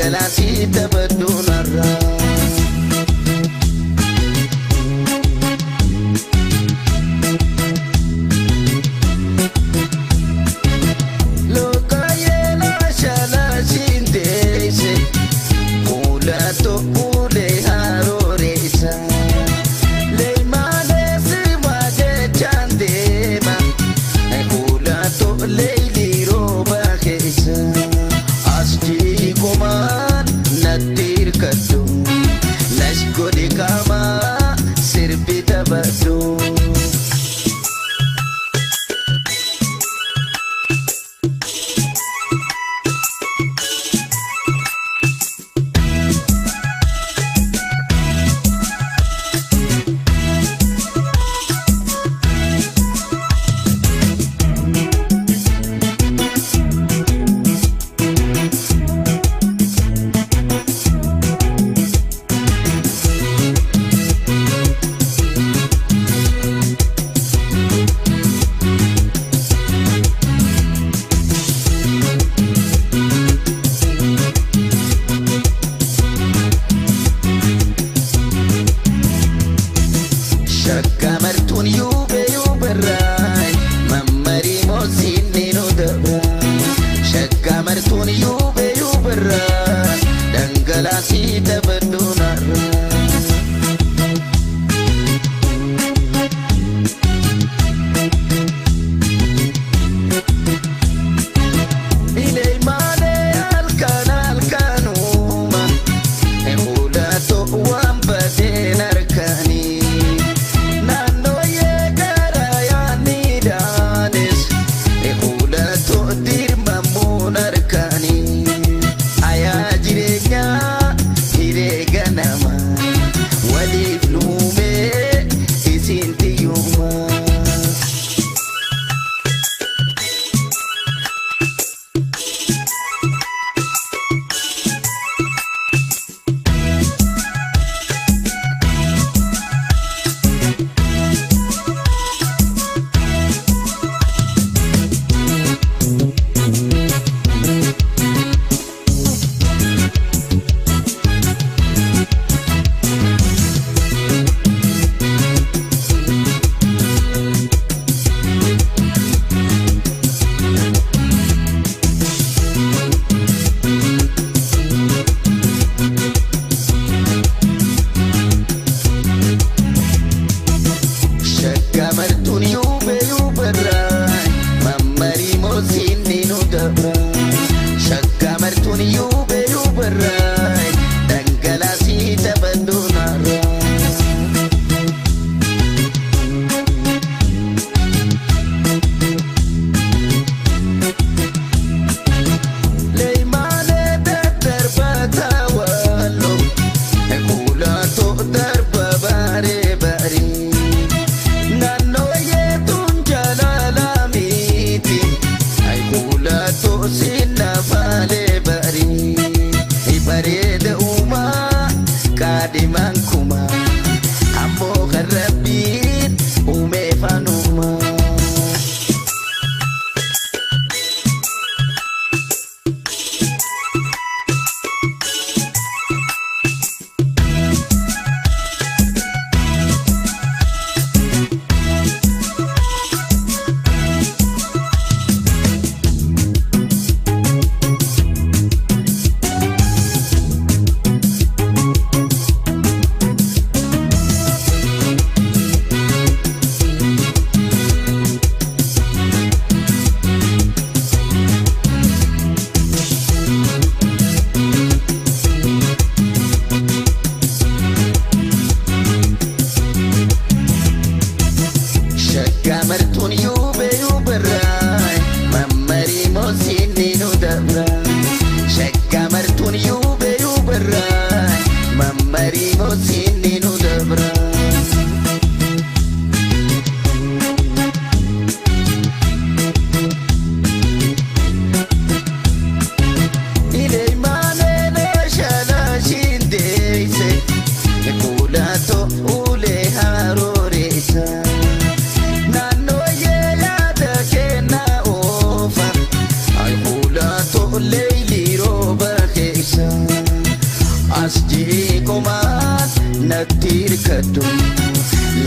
Dhangalaasii taphadhu narraa. Shakkamartuun yuubee yuubarraa mammarii moosiin ni dabra. Shakkamartuun yuubee yuubarraa dhangalaasii taphadhu narraa. Ileemaalee halkan halkanuma fuulatoo waan badeen harkanii. Naannooyee gara yaadni daanes fuulatoo dirmamuun harkanii. Ayaa jireenyaa hiree ganama waliif nuumee isin tiyyuma. Shakkamartuun yuubee yuubarraa mammarii moosiin ni nu dabra. Shakkamartuun yuubee yuubarraa dhangalaasii taphadhu narraa. Leemaalee daddarbataa walloo kuulatoo darba baaree barii. Naannooyee tun jaalala miti kuulatoo sinna faalee barii.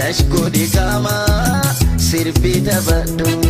Shash godhi qaamaa sirbii taphadhu.